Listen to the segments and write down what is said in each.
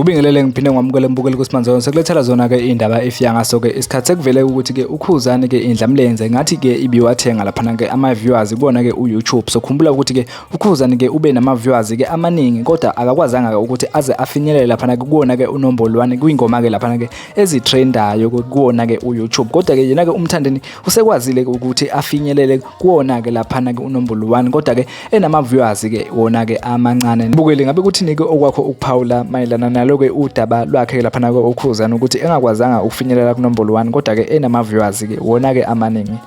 Kubingelele ngiphinde ngamukele mbukeli kuSimanzolo sekulethela zona ke indaba efika ngaso ke isikhathi sekuvele ukuthi ke uKhuzani ke indlamlenze ngathi ke ibiwathenga laphana ke ama viewers kubona ke uYouTube. So khumbula ukuthi ke uKhuzani ke ube nama viewers ke amaningi kodwa akakwazanga ke ukuthi aze afinyelele laphana ke kuwona ke unombolo 1 kwingoma ke laphana ke ezitrendayo kuwona ke uYouTube. Kodwa ke yena ke uMthandeni usekwazile ukuthi afinyelele kuwona ke laphana ke unombolo 1 kodwa ke enama viewers ke wona ke amancane. Bukele ngabe kuthini ke okwakho ukuphawula mayelana nalo ke udaba lwakhe laphana ke uKhuzani ukuthi engakwazanga ukufinyelela kunombolo 1 kodwa ke enama viewers ke wona ke amaningi.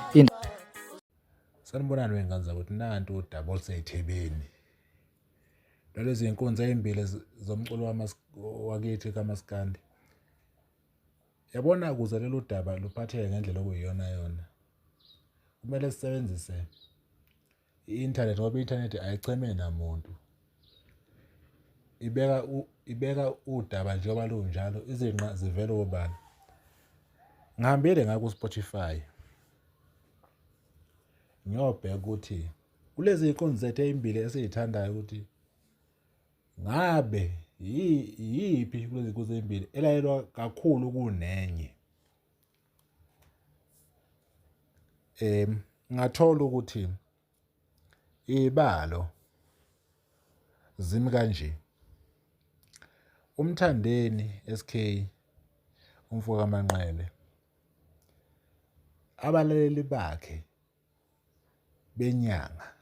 Sanibonani wey'ngane zakwethu, nantu udaba olusey'thebeni lwalezi zinkunzi ey'mbili zomculo wakithi kamaskandi. Yabona ukuze lolu daba luphatheke ngendlela okuyiyona yona, kumele sisebenzise i-inthanethi ngoba i-inthanethi ayicheme namuntu. Ibeka ibeka udaba njengoba lunjalo, izinqa zivele obala. Ngihambile ngaya ku-Spotify ngiyobheka ukuthi kulezi iy'nkunzi zethu ey'mbili esiy'thandayo ukuthi ngabe yiyiphi kulezi nkunzi ey'mbili elalelwa kakhulu kunenye. Ngathola ukuthi iy'balo zimi kanje, uMthandeni S_K, umfo kaManqele, abalaleli bakhe benyanga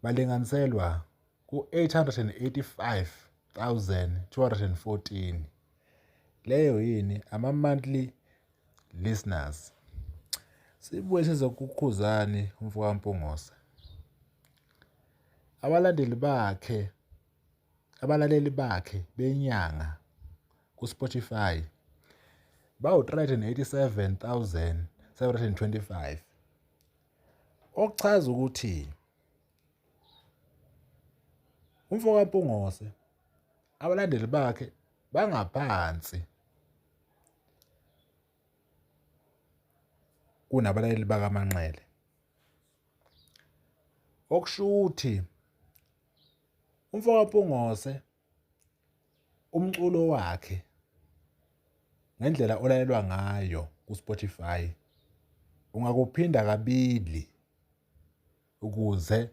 balinganiselwa ku-885,214. Leyo yini? Ama-monthly listeners. Sibuye size kuKhuzani umfo kaMpungose. Abalandeli bakhe, abalaleli bakhe benyanga ku-Spotify bawu-387,725. Okuchaza ukuthi umfo kaMpungose abalandeli bakhe bangaphansi kunabalaleli bakaManqele. Okusho ukuthi umfo kaMpungose umculo wakhe ngendlela olalelwa ngayo ku-Spotify ungakuphinda kabili ukuze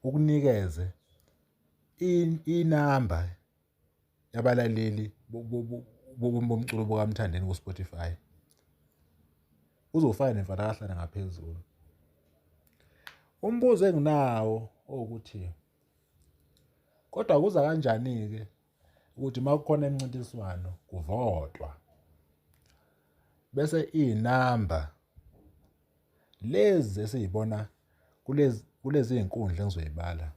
ukunikeze inamba yabalaleli bomculo bukaMthandeni ku-Spotify. Uzofaka nemfalakahlane ngaphezulu. Umbuzo enginawo owukuthi kodwa kuza kanjani-ke ukuthi uma kukhona imincintiswano kuvotwa bese iy'namba lezi esiy'bona kulezi kulezi iy'nkundla engizoyibala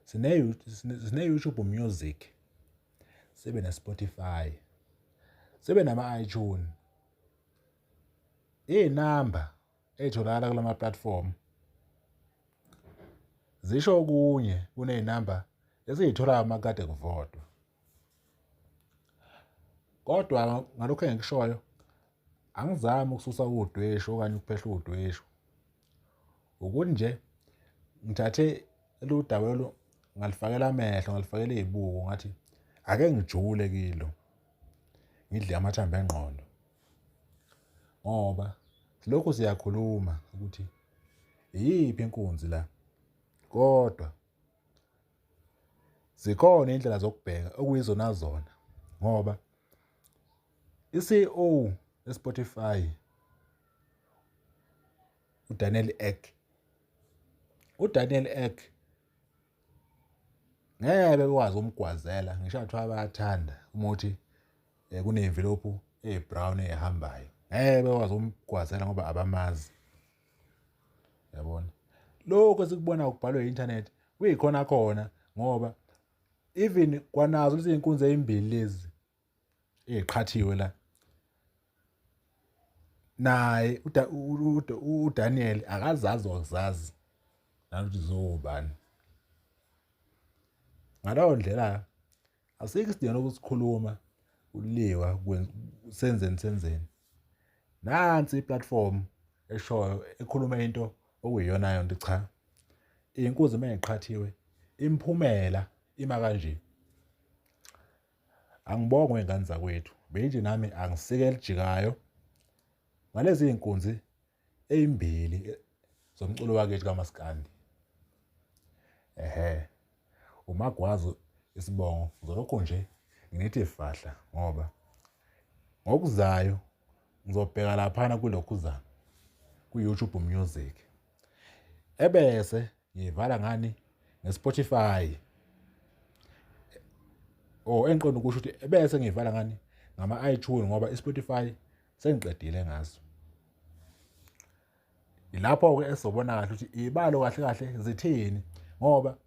sine-YouTube Music, sibe ne-Spotify, sibe nama-iTunes. Iy'namba ey'tholakala kulama platform zisho okunye kuney'namba esiy'tholayo uma kade kuvotwa. Kodwa ngalokhu engikushoyo angizami ukususa udweshu okanye ukuphehla udweshu. Ukuthi nje ngithathe lolu daba lolu ngalifakela amehlo ngalifakela iy'buko ngathi ake ngijule kilo ngidle amathambo engqondo. Ngoba silokhu siyakhuluma ukuthi iyiphi inkunzi la kodwa zikhona iy'ndlela zokubheka okuyizona zona ngoba i-C_E_O ye-Spotify uDaniel Ek, uDaniel Ek ngeke bekwazi ukumgwazela ngisho kuthiwa bayathanda uma uthi kuney'mvilophu ey'brown ey'hambayo ngeke bekwazi ukumgwazela ngoba abamazi. Yabona? Lokhu esikubona kubhalwe i-inthanethi kuyikhona khona ngoba even kwanazo lezi iy'nkunzi ey'mbili lezi ey'qhathiwe la naye uDaniel akazazi wakuzazi nanokuthi zobani. Ngaleyo ndlela. Asikho isidingo lokusikhuluma kuliwa senzeni senzeni. Nansi i-platform eshoyo ekhuluma into okuyiyona yona ukuthi cha iy'nkunzi uma yiqhathiwe imiphumela ima kanje. Angibongwe ngane zakwethu benje nami angisike elijikayo ngalezi iy'nkunzi ey'mbili zomculo wakithi kamaskandi. Ehhe uMagwaza isibongo ngizolokhu nje nginithi fahla ngoba ngokuzayo ngizobheka laphana kulokhuzana ku-YouTube Music ebese ngiyivala ngani nge-Spotify oh engiqonda ukusho ukuthi ebese ngiyivala ngani ngama-iTunes ngoba i-Spotify sengiqedile ngaso. Ilapho-ke esizobona kahle ukuthi iy'balo kahle kahle zithini ngoba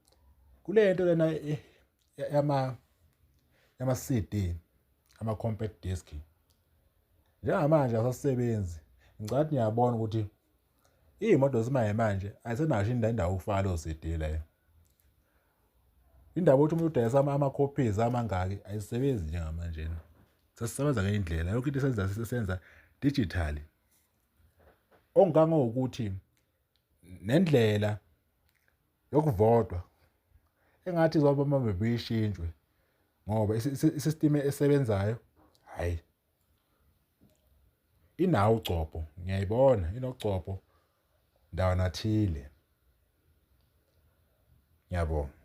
kule nto lena yama yama-CD ama-compact disc njengamanje asasebenzi. Ngicabanga ukuthi niyabona ukuthi iy'moto zimanje manje ayisenayo indawo yokufaka leyo CD leyo. Indaba yokuthi umuntu udayisa ama-copies amangaki ayisebenzi njengamanjena. Sesisebenza ngenye indlela yonke into esenza sesenza digitally. Okungangokuthi nendlela yokuvotwa engathi izoba uma beyishintshwe ngoba i-system esebenzayo hhayi inawo ugcobho ngiyayibona inogcobho ndawana thile. Ngiyabonga.